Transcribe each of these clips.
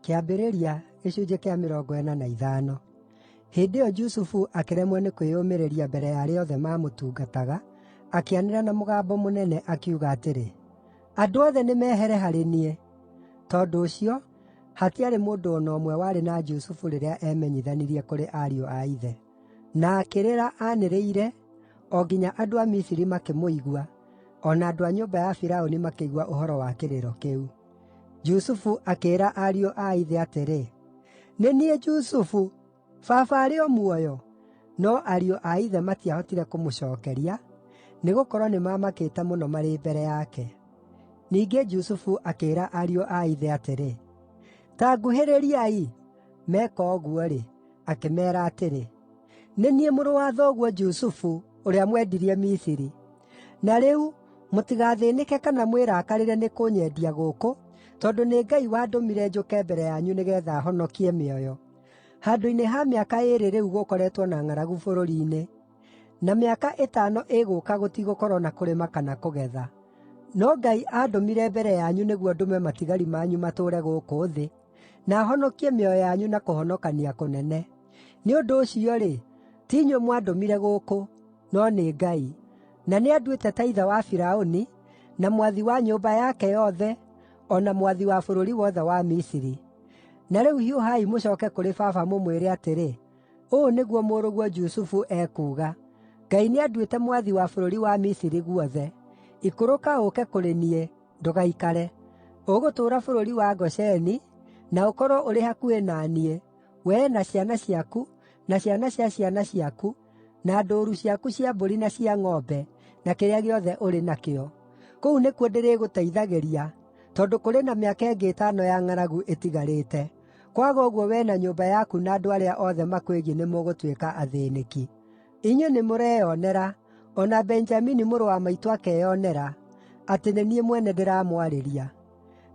Kĩambĩrĩria 45. Hĩndĩ ĩyo Jusufu akĩremwo nĩ kwĩyũmĩrĩria mbere ya arĩa othe maamũtungataga, akĩanĩrĩra na mũgambo mũnene, akiuga atĩrĩ, “Andũ othe nĩmehere harĩ niĩ!” Tondũ ũcio, hatiarĩ mũndũ o na ũmwe warĩ na Jusufu rĩrĩa emenyithanirie kũrĩ ariũ a ithe. Na akĩrĩra anĩrĩire o nginya andũ a Misiri makĩmũigua, o na andũ a nyũmba ya Firaũni makĩigua ũhoro wa kĩrĩro kĩu. Jusufu akĩĩra ariũ a ithe atĩrĩ, “Nĩ niĩ Jusufu! Baba arĩ o muoyo?” No ariũ a ithe matiahotire kũmũcookeria, nĩgũkorwo nĩmamakĩte mũno marĩ mbere yake. Ningĩ Jusufu akĩĩra ariũ a ithe atĩrĩ, “Ta nguhĩrĩriai.” Meka ũguo-rĩ, akĩmeera atĩrĩ, “Nĩ niĩ mũrũ wa thoguo Jusufu, ũrĩa mwendirie Misiri. Na rĩu, mũtigathĩĩnĩke kana mwĩrakarĩre nĩkũnyendia gũkũ, tondũ nĩ Ngai wandũmire njũke mbere yanyu nĩgeetha honokie mĩoyo. Handũ-inĩ ha mĩaka ĩĩrĩ rĩu gũkoretwo na ng'aragu bũrũri-inĩ, na mĩaka ĩtano ĩgũũka gũtigũkorwo na kũrĩma kana kũgetha. No Ngai aandũmire mbere yanyu nĩguo ndũme matigari manyu matũũre gũkũ thĩ, na honokie mĩoyo yanyu na kũhonokania kũnene. Nĩ ũndũ ũcio-rĩ, ti inyuĩ mwandũmire gũkũ, no nĩ Ngai. Na nĩanduĩte ta ithe wa Firaũni, na mwathi wa nyũmba yake yothe, o na mwathi wa bũrũri wothe wa Misiri. Na rĩu hiũhai mũcooke kũrĩ baba mũmwĩre atĩrĩ, ‘Ũũ nĩguo mũrũguo Jusufu ekuuga: Ngai nĩanduĩte mwathi wa bũrũri wa Misiri guothe. Ikũrũka ũũke kũrĩ niĩ; ndũgaikare. Ũgũtũũra bũrũri wa Gosheni, na ũkorwo ũrĩ hakuhĩ na niĩ, wee na ciana ciaku, na ciana cia ciana ciaku, na ndũũru ciaku cia mbũri na cia ng'ombe, na kĩrĩa gĩothe ũrĩ nakĩo. Kũu nĩkuo ndĩrĩgũteithagĩria, tondũ kũrĩ na mĩaka ĩngĩ ĩtano ya ng'aragu ĩtigarĩte. Kwaga ũguo wee na nyũmba yaku na andũ arĩa othe makwĩgiĩ nĩmũgũtuĩka athĩĩnĩki. Inyuĩ nĩmũreyonera, o na Benjamini mũrũ wa maitũ akeyonera, atĩ nĩ niĩ mwene ndĩramwarĩria.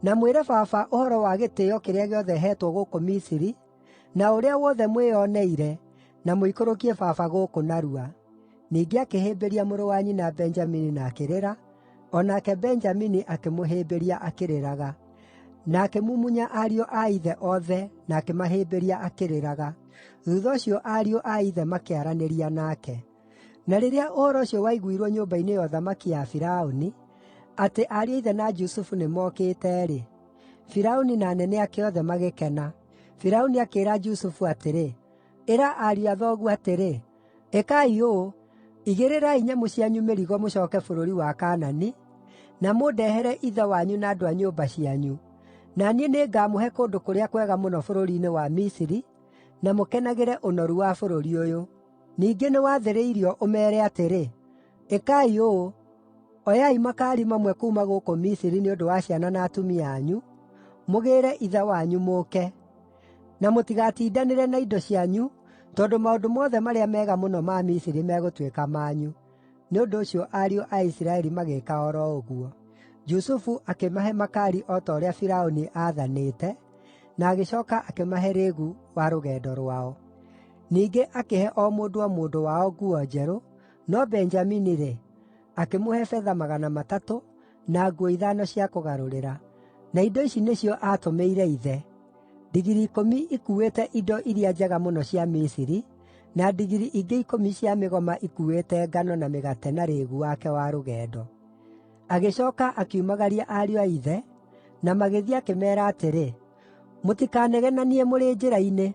Na mwĩre baba ũhoro wa gĩtĩĩo kĩrĩa gĩothe heetwo gũkũ Misiri, na ũrĩa wothe mwĩoneire, na mũikũrũkie baba gũkũ narua.” Ningĩ akĩhĩmbĩria mũrũ wa nyina Benjamini na akĩrĩra, o nake Benjamini akĩmũhĩmbĩria akĩrĩraga. Na akĩmumunya ariũ a ithe othe, na akĩmahĩmbĩria akĩrĩraga. Thuutha ũcio ariũ a ithe makĩaranĩria nake. Na rĩrĩa ũhoro ũcio waiguirwo nyũmba-inĩ ya ũthamaki ya Firaũni, atĩ ariũ a ithe na Jusufu nĩmokĩte-rĩ, Firaũni na anene ake othe magĩkena. Firaũni akĩĩra Jusufu atĩrĩ, “Ĩra ariũ a thoguo atĩrĩ, ‘Ĩkai ũũ: Igĩrĩrai nyamũ cianyu mĩrigo mũcooke bũrũri wa Kaanani, na mũndehere ithe wanyu na andũ a nyũmba cianyu. Na niĩ nĩngamũhe kũndũ kũrĩa kwega mũno bũrũri-inĩ wa Misiri, na mũkenagĩre ũnoru wa bũrũri ũyũ.’ Ningĩ nĩwathĩrĩirio ũmeere atĩrĩ, ‘Ĩkai ũũ: Oyai makaari mamwe kuuma gũkũ Misiri nĩ ũndũ wa ciana na atumia anyu, mũgĩĩre ithe wanyu mũũke. Na mũtigatindanĩre na indo cianyu, tondũ maũndũ mothe marĩa mega mũno ma Misiri megũtuĩka manyu.’ ” Nĩ ũndũ ũcio ariũ a Isiraeli magĩĩka o ro ũguo. Jusufu akĩmahe makaari o ta ũrĩa Firaũni aathanĩte, na agĩcooka akĩmahe rĩĩgu wa rũgendo rwao. Ningĩ akĩhe o mũndũ o mũndũ wao nguo njerũ, no Benjamini-rĩ, akĩmũhe betha 300 na nguo ithano cia kũgarũrĩra. Na indo ici nĩcio aatũmĩire ithe: ndigiri 10 ikuuĩte indo iria njega mũno cia Misiri, na ndigiri ingĩ 10 cia mĩgoma ikuuĩte ngano na mĩgate na rĩĩgu wake wa rũgendo. Agĩcooka akiumagaria ariũ a ithe, na magĩthiĩ akĩmeera atĩrĩ, “Mũtikanegenanie mũrĩ njĩra-inĩ!”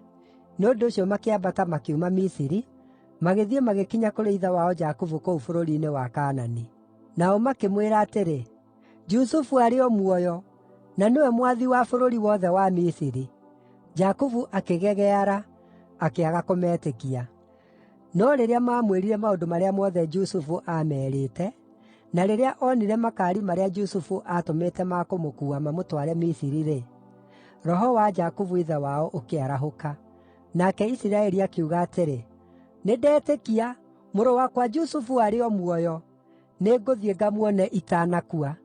Nĩ ũndũ ũcio makĩambata makiuma Misiri, magĩthiĩ magĩkinya kũrĩ ithe wao Jakubu kũu bũrũri-inĩ wa Kaanani. Nao makĩmwĩra atĩrĩ, “Jusufu arĩ o muoyo, na nĩwe mwathi wa bũrũri wothe wa Misiri.” Jakubu akĩgegeara, akĩaga kũmetĩkia. No rĩrĩa maamwĩrire maũndũ marĩa mothe Jusufu aamerĩte, na rĩrĩa onire makaari marĩa Jusufu aatũmĩte ma kũmũkuua mamũtware Misiri-rĩ, roho wa Jakubu ithe wao ũkĩarahũka. Nake Isiraeli akiuga atĩrĩ, “Nĩndetĩkia, mũrũ wakwa Jusufu arĩ o muoyo! Nĩngũthiĩ ngamuone itanakua.”